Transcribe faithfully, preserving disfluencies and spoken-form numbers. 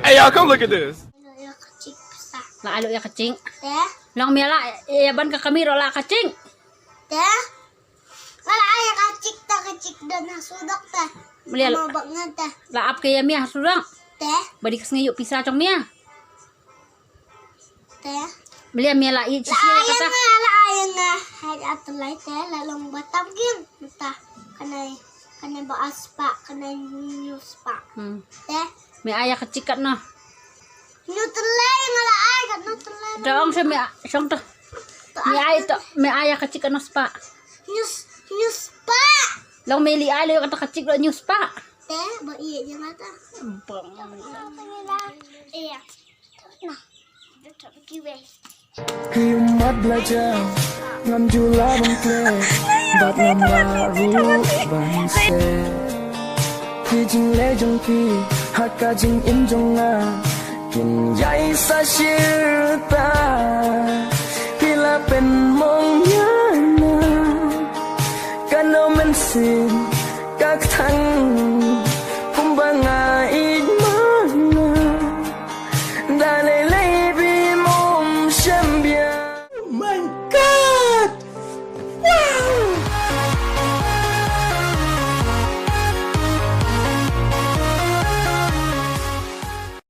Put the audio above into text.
Hey, y'all, come look at this. Ïa ka chik pisa. La ai lut ïa ka chik. Te? Long mia la ïa ban ka kami ro la ka chik. Te? Nga la ai ïa ka chik ta ka chik don ha sudok te. Mia la. Mo bak ngan te. La ap ka ïa mia ha sudok. Te? Ba di ka sngi ïoh pisa jong mia. Te? Mia, mia la ïa chi la chi ai kata. Nga, la ai nga. Hai at lai te la long ba tam ging. Ta. Kanai, kanai ba aspa, kanai nyuspa. Hmm. Te? Mia ai ïa ka chik katno? Nyu te lai nga la ai katno te lai. Dong se mia, shong to. To mia ai to, mia ai ïa ka chik katno spa? Nyus, nyuspa. Long mia li ai le kata ka chik lo nyuspa. Te, ba ïa ïa mata. Bang. Ïa. Nah. Ki ummat belajar ngam ju lah ban klet bad ngam lah ruh ban seh. Ki jingleh jong ki ha ka jingim jong nga kin ïai sa shit.